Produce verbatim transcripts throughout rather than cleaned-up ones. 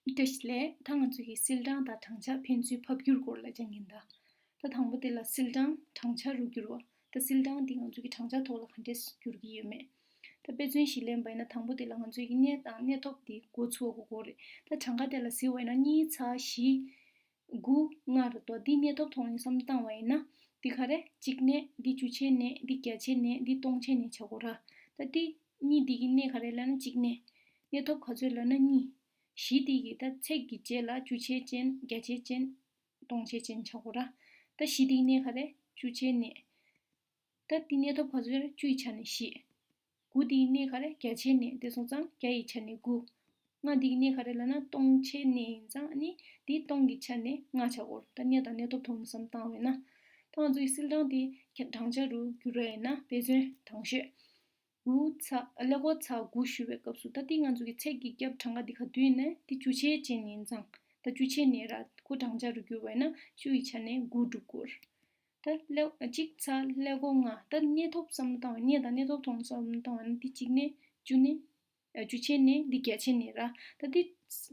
བཀྲ་ཤིས་བདེ་ལེགས། ད་ང་ཚོ་གིས་སིལ་གྲངས་དང་བགྲང་བྱ་ཕན་ཚུན་ཕབ་སྒྱུར་སྐོར་ལ་སྦྱང་གིན་གདའ། ད་དང་པོ་དེ་ལ་སིལ་གྲངས་བགྲང་བྱ་རུ་བསྒྱུར་བ། ད་སིལ་གྲངས་འདི་ང་ཚོ་གིས་བགྲང་བྱ་ཐོག་ལ་ག་འདྲས་བསྒྱུར་གྱི་ཡོད་མེད། ད་དཔེ་མཚོན་ཞིག་ལེན་པ་ཡིན་ན། དང་པོ་དེ་ལ་ང་ཚོ་གིས་གནས་དང་གནས་ཐོབ་འདི་འགོ་ཚུགས་དགོས་རེད། ད་གྲངས་ཀ་དེ་ལ་གཟིགས་པ་ཡིན་ན་གཉིས་ཚེག་བཞི་དགུ་ལྔ་རེད་དོ། འདི་གནས་ཐོབ་ཐོག་ནས་བསམ་བཏང་བ་ཡིན་ན། འདི་ག་རེ། གཅིག་གནས། འདི་བཅུ་ཆའི་གནས། འདི་བརྒྱ་ཆའི་གནས། འདི་སྟོང་ཆའི་གནས་ཆགས་དགོས་ར། ད་འདི་གཉིས་འདི་གི་གནས་ག་རེ་ལབ་ན་གཅིག་གནས། གནས་ཐོབ་ག་ཚོད་ལབ་ན་གཉིས། བཞི་འདི་གི་ད་ཚེག་གི་རྗེས་ལ་བཅུ་ཆའི་ཅན། བརྒྱ་ཆའི་ཅན། སྟོང་ཆའི་ཅན་ཆགས་དགོས་ར། ད་བཞི་འདི་གི་གནས་ག་རེ། བཅུ་ཆའི་གནས། ད་འདི་གནས་ཐོབ་ག་ཚོད་རེད། བཅུ་ཡི་ཆ་ནས་བཞི། དགུ་འདི་གི་གནས་ག་རེ། བརྒྱ་ཆའི་གནས། དེ་སོང་ཙང་བརྒྱ་ཡི་ཆ་ནས་དགུ། ལྔ་འདི་གི་གནས་ག་རེ་ལབ་ན་སྟོང་ཆའི་གནས་ཡིན་ཙང་ཨ་ནི་འདི་སྟོང་གི་ཆ་ནས་ལྔ་ཆགས་དགོས་ར། ད་གནས་དང་གནས་ཐོབ་ཐོག་ནས་བསམ་བཏང་བས་ན། ད་ང་ཚོ་ཡི་སིལ་གྲངས་འདི་བགྲང་བྱ་རུ་བསྒྱུར་བ་ཡིན་ན། དཔེ་མཚོན་དང་ཤོས། དགུ་ཚེག་ཀླད་ཀོར་ཚེག་དགུ་ཞུ་བའི་སྐབས་སུ། ད་འདི་ང་ཚོ་གི་ཚེག་གི་རྒྱབ་གྲངས་ཀ་འདི་ག་དུས་ཡིན་ནའི་འདི་བཅུ་ཆའི་ཅན་ཡིན་ཙང་། ད་བཅུ་ཆའི་གནས་ར། ཁོ་བགྲང་བྱ་རུ་བསྒྱུར་བ་ཡིན་ན་བཅུ་ཡི་ཆ་ནས་དགུ་སྒྲུབ་དགོས་ར། ད་ཀླད། གཅིག་ཚེག་ཀླད་ཀོར་ལྔ། ད་གནས་ཐོབ་བསམ་བློ་བཏང་བ། གནས་དང་གནས་ཐོབ་ཐོག་ནས་བསམ་བློ་བཏང་བ་ན་འདི་གཅིག་གནས། བཅུ་གནས། ཨ། བཅུ་ཆའི་གནས། འདི་བརྒྱ་ཆའི་གནས་ར། ད་འདི་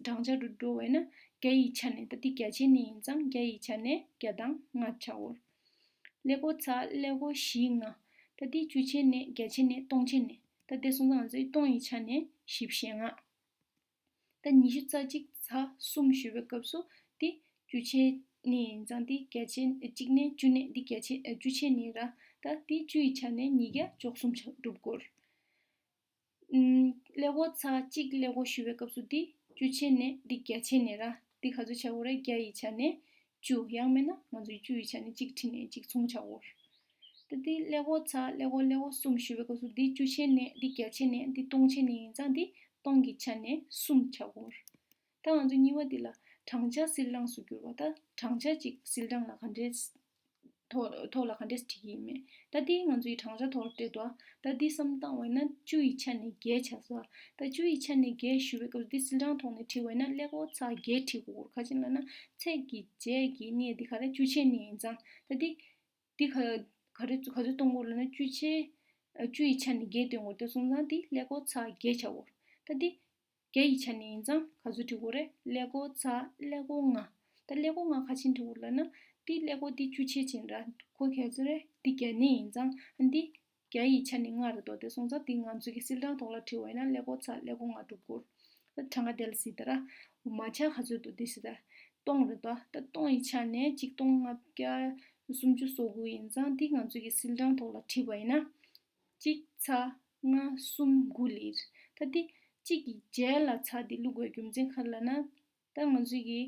བགྲང་བྱ་རུ་འགྲོ་བས་ན་བརྒྱ་ཡི་ཆ་ནས། ད་འདི་བརྒྱ་ཆའི་གནས་ཡིན་ཙང་བརྒྱ་ཡི་ཆ་ནས་བརྒྱ་དང་ལྔ་ཆགས་འོར། ཀླད་ཀོར་ཚེག་ཀླད་ཀོར་བཞི་ལྔ། ད་འདི་བཅུ་ཆའི་གནས། བརྒྱ་ཆའི་གནས། སྟོང་ཆའི་གནས། ད་དེ་སོང་ཙང་ང་ཚོའི་སྟོང་ཡི་ཆ་ནས་བཞི་བཅུ་ཞེ་ལྔ། ད་ཉི་ཤུ་རྩ་གཅིག་ཚེག་གསུམ་ཞུ་བའི་སྐབས་སུ་འདི་བཅུ་ཆའི་གནས་ཡིན་ཙང་འདི་བརྒྱ་ཆའི། གཅིག་གནས། བཅུ་གནས། འདི་བརྒྱ་ཆའི། ཨ། བཅུ་ཆའི་གནས་ར། ད་འདི་བཅུ་ཡི་ཆ་ནས་ཉིས་བརྒྱ་བཅུ་གསུམ་ཆགས། སྒྲུབ་དགོས། ཨམ། ཀླད་ཀོར་ཚེག་གཅིག་ཀླད་ཀོར་ཞུ་བའི་སྐབས་སུ་འདི་བཅུ་ཆའི་གནས། འདི་བརྒྱ་ཆའི་གནས་ར། འདི་ག་ཚོད་ཆགས་དགོས་རེད། བརྒྱ་ཡི་ཆ་ནས་བཅུ། ཡང་མིན་ན་ང་ཚོའི་བཅུ་ཡི་ཆ་ནས་གཅིག་ཁྲིད་ནས་གཅིག་མཚུངས་ཆགས་འོར། ད་འདི་ཀླད་ཀོར་ཚེག་ཀླད་ཀོར་ཀླད་ཀོར་གསུམ་ཞུ་བའི་སྐབས་སུ་འདི་བཅུ་ཆའི་གནས། འདི་བརྒྱ་ཆའི་གནས། འདི་སྟོང་ཆའི་གནས་ཡིན་ཙང་འདི་སྟོང་གི་ཆ་ནས་གསུམ་ཆགས་འོར། ད་ང་ཚོ་གཉིས་པ་འདི་ལ་བགྲང་བྱ་སིལ་གྲངས་སུ་བསྒྱུར་བ། ད་བགྲང་བྱ་གཅིག་སིལ་གྲངས་ལ་ག་འདྲས། ཐོག་ཐོག་ལ་ག་འདྲས་བྲིས་ཀྱི་ཡིན་མེད། ད་འདི་ང་ཚོའི་བགྲང་བྱ་ཐོག་ལ་སྤྲད་འདུག་ད་འདི་བསམ་བཏང་བ་ཡིན་ན་བཅུ་ཡི་ཆ་ནས་བརྒྱད་ཆགས་སོང་། ད་བཅུ་ཡི་ཆ་ནས་བརྒྱད་ཞུ་བའི་སྐབས་སུ་འདི་སིལ་གྲངས་ཐོག་ནས་བྲིས་པ་ཡིན་ན་ཀླད་ཀོར་ཚེག་བརྒྱད་བྲིས་དགོས། ག་ཅི་ལབ་ན་ཚེག་གི་རྗེས་ཀྱི་གནས་འདི་ག་རེ། བཅུ་ཆའི་གནས་ཡིན་ཙང་། ད་འདི་འདི་ག་ག་རེ་ག་ཚོད་གཏོང་དགོས་ལབ་ན་བཅུ་ཆའི། ཨ། བཅུ་ཡི་ཆ་ནས་བརྒྱད་སྟོན་དགོས། དེ་སོང་ཙང་འདི་ཀླད་ཀོར་ཚེག་བརྒྱད་ཆགས་འོར། ད་འདི་བརྒྱ་ཡི་ཆ་ནས་ཡིན་ཙང་ག་ཚོད་བྲིས་དགོས་རེད། ཀླད་ཀོར་ཚེག་ཀླད་ཀོར་ལྔ། ད་ཀླད་ཀོར་ལྔ་ག་ཅི་བྲིས་དགོས་ལབ་ན་འདི་ཀླད་ཀོར་འདི་བཅུ་ཆའི་ཅན་ར། ཁོ་ག་ཚོད་རེད། འདི་བརྒྱ་གནས་ཡིན་ཙང་ཨ་འདི་བརྒྱ་ཡི་ཆ་ནས་ལྔ་རེད་དོ། དེ་སོང་ཙང་འདི་ང་ཚོ་གི་སིལ་གྲངས་ཐོག་ལ་བྲིས་པ་ཡིན་ན་ཀླད་ཀོར་ཚེག་ཀླད་ཀོར་ལྔ་སྒྲུབ་དགོས། ད་གྲངས་ཀ་དེ་ལ་གཟིགས་དང་ར། མ་ཆ་ག་ཚོད་འདུག་འདི་གཟིགས་དང་། སྟོང་རེད་དོ། ད་སྟོང་ཡི་ཆ་ནས་གཅིག་སྟོང་ལྔ་བརྒྱ་སུམ་ཅུ་སོ་དགུ་ཡིན་ཙང་འདི་ང་ཚོ་གི་སིལ་གྲངས་ཐོག་ལ་བྲིས་པ་ཡིན་ན། གཅིག་ཚེག་ལྔ་གསུམ་དགུ་ལེར། ད་འདི་གཅིག་གི་རྗེས་ལ་ཚེག་འདི་བླུག་དགོས་རྒྱུ་མཚན་ག་རེ་ལབ་ན། ད་ང་ཚོ་གི་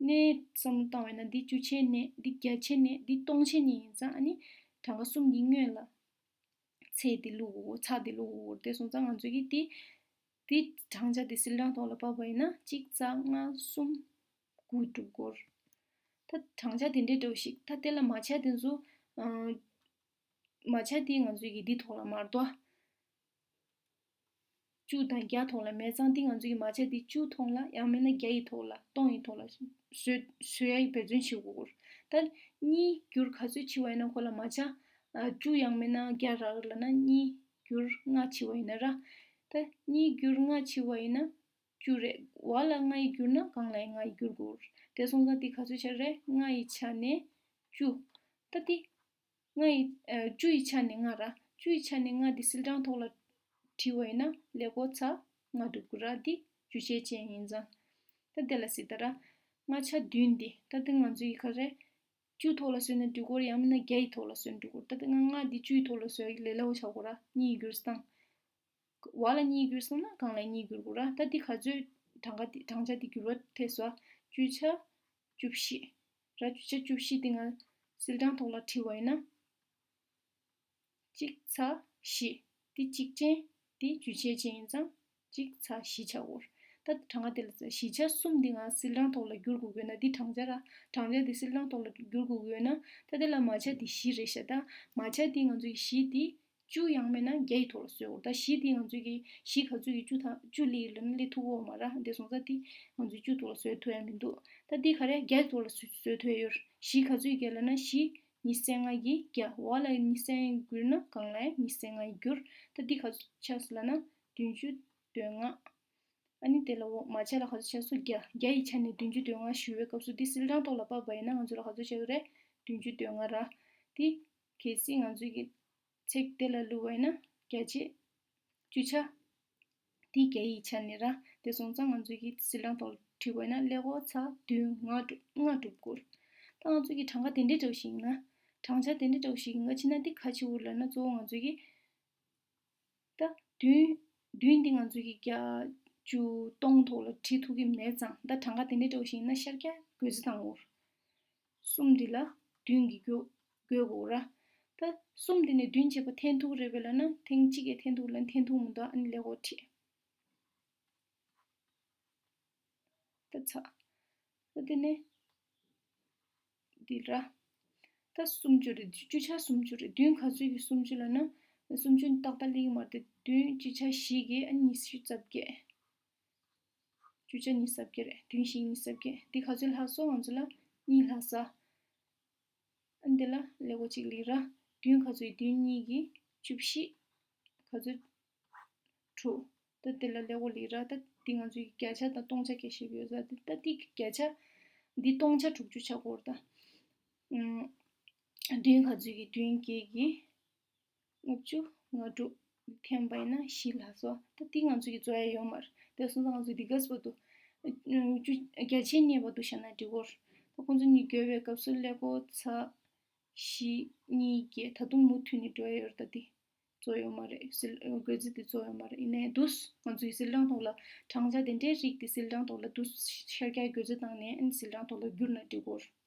གནས་བསམ་བློ་བཏང་བས་ན་འདི་བཅུ་ཆའི་གནས། འདི་བརྒྱ་ཆའི་གནས། འདི་སྟོང་ཆའི་གནས་ཡིན་ཙང་ཨ་ནི་གྲངས་ཀ་གསུམ་གྱི་སྔོན་ལ་ཚེག་འདི་བླུག་དགོས། ཚེག་འདི་བླུག་དགོས། དེ་སོང་ཙང་ང་ཚོ་གི་འདི་འདི་བགྲང་བྱ་འདི་སིལ་གྲངས་ཐོག་ལ་ཕབ་པ་ཡིན་ན་གཅིག་ཚེག་ལྔ་གསུམ་དགུ་སྒྲུབ་དགོས། ད་བགྲང་བྱ་དེ་འདྲའི་འདྲ་བོ་ཞིག་ད་དེ་ལ་མ་ཆ་དེ་ཚོ། ཨ། མ་ཆ་དེ་ང་ཚོ་གི་འདི་ཐོག་ལ་མ་གཏོགས། བཅུ་དང་བརྒྱ་ཐོག་ལ་མེད་ཙང་འདི་ང་ཚོ་གི་མ་ཆ་འདི་བཅུ་ཐོག་ལ་ཡང་མིན་ན་བརྒྱ་ཡི་ཐོག་ལ་སྟོང་ཡི་ཐོག་ལ་བཟོ་བཟོ་ཡ་ཡི་འབད་བརྩོན་བྱེད་དགོས། ད་གཉིས་བསྒྱུར་ག་ཚོད་ཕྱིན་པ་ཡིན་ན་ཁོ་ལ་མ་ཆ། ཨ། བཅུ་ཡང་མིན་ན་བརྒྱ་རག་ལབ་ན་གཉིས་བསྒྱུར་ལྔ་ཕྱིན་པ་ཡིན་ན་ར། ད་གཉིས་བསྒྱུར་ལྔ་ཕྱིན་པ་ཡིན་ན་བཅུ་རེད། འོག་ལ་ལྔ་ཡིས་བསྒྱུར་ན་སྒང་ལ་ཡང་ལྔ་ཡིས་བསྒྱུར་དགོས། དེ་སོང་ཙང་འདི་ག་ཚོད་ཆགས་རེད། ལྔ་ཡི་ཆ་ནས་བཅུ། ད་འདི་ལྔ་ཡི། ཨ། བཅུ་ཡི་ཆ་ནས་ལྔ་ར། བཅུ་ཡི་ཆ་ནས་ལྔ་འདི་སིལ་གྲངས་ཐོག་ལ་བྲིས་པ་ཡིན་ན་ཀླད་ཀོར་ཚེག་ལྔ་སྒྲུབ་དགོས་ར། འདི་བཅུ་ཆའི་ཅན་ཡིན་ཙང་། ད་དེ་ལ་གཟིགས་དང་ར། ལྔ་ཆ་བདུན་འདི་ད་ལྟ་ང་ཚོ་ཡི་ག་རེ། བཅུ་ཐོག་ལ་བཟོས་ན་འགྲིག་གི་རེད། ཡང་མིན་ན་བརྒྱ་ཡི་ཐོག་ལ་བཟོས་ན་འགྲིག་གི་རེད། ད་ལྟ་ང་ལྔ་འདི་བཅུ་ཡི་ཐོག་ལ་བཟོ་ཡག་ལས་སླ་པོ་ཆགས་ཀྱི་རེད། གཉིས་ཡི་བསྒྱུར་སྟངས། འོག་ལ་གཉིས་བསྒྱུར་སོང་ན་སྒང་ལ་གཉིས་བསྒྱུར་དགོས་ར། ད་འདི་ག་ཚོད་གྲངས་ཀ་འདི་བགྲང་བྱ་འདི་བསྒྱུར་བ་ཐེབས་སོང་། བཅུ་ཆ་བཅུ་བཞི་ར། བཅུ་ཆ་བཅུ་བཞི་འདི་ང་སིལ་གྲངས་ཐོག་ལ་བྲིས་པ་ཡིན་ན། གཅིག་ཚེག་བཞི། འདི་གཅིག་ཅན། འདི་བཅུ་ཆའི་ཅན་ཡིན་ཙང་གཅིག་ཚེག་བཞི་ཆགས་ཀྱི་རེད། ད་གྲངས་ཀ་འདི་ལ་བཞི་ཆ་གསུམ་འདི་ང་སིལ་གྲངས་ཐོག་ལ་བསྒྱུར་དགོས་ཀྱི་ཡོད་ན། འདི་བགྲང་བྱ་ར། བགྲང་བྱ་འདི་སིལ་གྲངས་ཐོག་ལ་བསྒྱུར་དགོས་ཀྱི་ཡོད་ན། ད་དེ་ལ་མ་ཆ་འདི་བཞི་རེད་ཤག་ད་མ་ཆ་འདི་ང་ཚོ་གི་བཞི་འདི་བཅུ་ཡང་མིན་ན་བརྒྱ་ཡི་ཐོག་ལ་བཟོས་ཡོད། ད་བཞི་འདི་ང་ཚོ་གི་བཞི་ག་ཚོད་ཀྱི་བཅུ་དང་བཅུ་སླེབས་ལབ་ན་སླེབས་ཐུབ་ཀྱི་ཡོད་མ་རེད། དེ་སོང་ཙང་འདི་ང་ཚོས་བཅུ་ཐོག་ལ་བཟོ་ཐུབ་ཡ་མི་འདུག་ད་འདི་ག་རེ་བརྒྱ་ཡི་ཐོག་ལ་བཟོ་བཟོ་ཐུབ་ཡ་ཡོད་རེད། བཞི་ག་ཚོད་ཀྱི་ལབ་ན་བཞི་ཉི་ཤུ་རྩ་ལྔ་གིས་བརྒྱ། འོག་ལ་ཉི་ཤུ་རྩ་ལྔ་བསྒྱུར་ན་སྒང་ལ་ཉི་ཤུ་རྩ་ལྔ་ཡིས་བསྒྱུར། ད་འདི་ག་ཚོད་ཆགས་སོང་ལབ་ན་བདུན་ཅུ་དོན་ལྔ། ཨ་ནི་དེ་ལ་འོག་མ་ཆ་ལ་ག་ཚོད་ཆགས་སོང་། བརྒྱ། བརྒྱ་ཡི་ཆ་ནས་བདུན་ཅུ་དོན་ལྔ་ཞུ་བའི་སྐབས་སུ་འདི་སིལ་གྲངས་ཐོག་ལ་ཕབ་པ་ཡིན་ན་ང་ཚོ་ལ་ག་ཚོད་ཆགས་ཀྱི་རེད། བདུན་ཅུ་དོན་ལྔ་ར། འདི་གལ་སྲིད་ང་ཚོའི་གི་ཚེག་དེ་ལ་བླུགས་པ་ཡིན་ན་བརྒྱ་ཆ་བཅུ་ཆ། དེ་བརྒྱ་ཡི་ཆ་ནས་ར། དེ་སོང་ཙང་ང་ཚོས་ཀྱི་སིལ་གྲངས་ཐོག་ལ་བྲིས་པ་ཡིན་ན་ཀླད་ཀོར་ཚ་བདུན་ལྔ་དྲུག་ལྔ་དྲུག་སྐོར། ད་ང་ཚོས་ཀྱི་གྲངས་ཀ་དེ་འདྲའི་འདྲ་བོ་ཞིག་ཡིན་ན། གྲངས་ཆ་དེ་འདྲའི་འདྲ་བོ་ཞིག་ཡིན་ན་ཕྱིན་ན་འདི་ག་ཆེ་བོ་ལབ་ན་གཙོ་བོ་ང་ཚོས་ཀྱི་ད་བདུན། བདུན་འདི་ང་ཚོས་ཀྱི་བརྒྱ་བཅུ་སྟོང་ཐོག་ལ་བྲིས་ཐུབ་ཀྱི་མེད་ཙང་ད་གྲངས་ཀ་དེ་འདྲའི་འདྲ་བོ་ཞིག་ཡིན་ན་ཤར་རྒྱག་བགོ་རྩིས་བཏང་དགོས། གསུམ་འདི་ལ་བདུན་གྱིས་བགོ་བགོ་དགོས་ར། ད་གསུམ་འདི་ནས་བདུན་བྱས་པ་འཐེན་ཐུབ་རེད་པས་ལབ་ན་ཐེངས་གཅིག་གིས་འཐེན་ཐུབ་ལབ་ན་འཐེན་ཐུབ་མི་འདུག་ཨ་ནི་ཀླད་ཀོར་བྲིས། ད་ཚ། ད་དེ་ནས་འདི་ར། ད་སུམ་ཅུ་རེད། བཅུ་ཆ་སུམ་ཅུ་རེད། བདུན་ག་ཚོད་ཀྱི་སུམ་ཅུ་ལབ་ན། སུམ་ཅུ་ཏག་ཏག་སླེབས་ཀྱི་མ་རེད་དེ། བདུན་བཅུ་ཆ་བཞི་གིས་ཨ་ཉི་ཤུ་རྩ་བརྒྱད། བཅུ་ཆ་ཉི་ཤུ་རྩ་བརྒྱད་རེད། བདུན་བཞི་ཉི་ཤུ་རྩ་བརྒྱད། འདི་ག་ཚོད་ལྷག་སོང་ང་ཚོ་ལ་གཉིས་ལྷག་ས། ཨ་འདི་ལ་ཀླད་ཀོར་གཅིག་སླེབས་ར། བདུན་ག་ཚོད་ཡིན། བདུན་གཉིས་ཀྱིས་བཅུ་བཞི། ག་ཚོད། དྲུག་ད་དེ་ལ་ཀླད་ཀོར་སླེབས་ར། ད་འདི་ང་ཚོའི་བརྒྱ་ཆ་དང་སྟོང་ཆ་སྐད་བཤད་ཀྱི་ཡོད་ས་དེ། ད་འདི་བརྒྱ་ཆ། འདི་སྟོང་ཆ་དྲུག་ཅུ་ཆགས་ཀྱི་ཡོད་རེད་ད། ཨུམ། བདུན་ག་ཚོད་ཀྱི། བདུན་བརྒྱད་ཀྱིས་ལྔ་བཅུ་ང་དྲུག་འཐེན་པ་ཡིན་ན་བཞི་ལྷག་སོང་། ད་འདི་ང་ཚོ་གི་རྫོགས་ཡ་ཡོད་མ་རེད། དེ་སོང་ཙང་ང་ཚོས་འདི་ག་ཚོད་བར་དུ། ཨུམ། བཅུ། བརྒྱ་ཆའི་སྙེད་བར་དུ་བཞག་ན་འགྲིག་གི་རེད། ད་ཁོང་ཚོ་གཉིས་བགོས་པའི་སྐབས་སུ་ཀླད་ཀོར་ཚ། བཞི། གཉིས། བརྒྱད། ད་དུང་མུ་མཐུད་ནས་འགྲོ་ཡ་ཡོད་རེད་ད། འདི་རྫོགས་ཡོད་མ་རེད། སིལ། བགོ་རྩིས་དེ་རྫོགས་ཡོད་མ་རེད། ཡིན་ནའི་འདུག་སེ་ང་ཚོའི་སིལ་གྲངས་ཐོག་ལ་གྲངས་ཆ་དེ་འདྲའི་རིགས་དེ་སིལ་གྲངས་ཐོག་ལ་འདུག་སེ་ཤར་རྒྱག་བགོ་རྩིས་བཏང་ནས་ཨ་ནི་སིལ་གྲངས་ཐོག་ལ་བསྒྱུར་ན་འགྲིག་གི་རེད།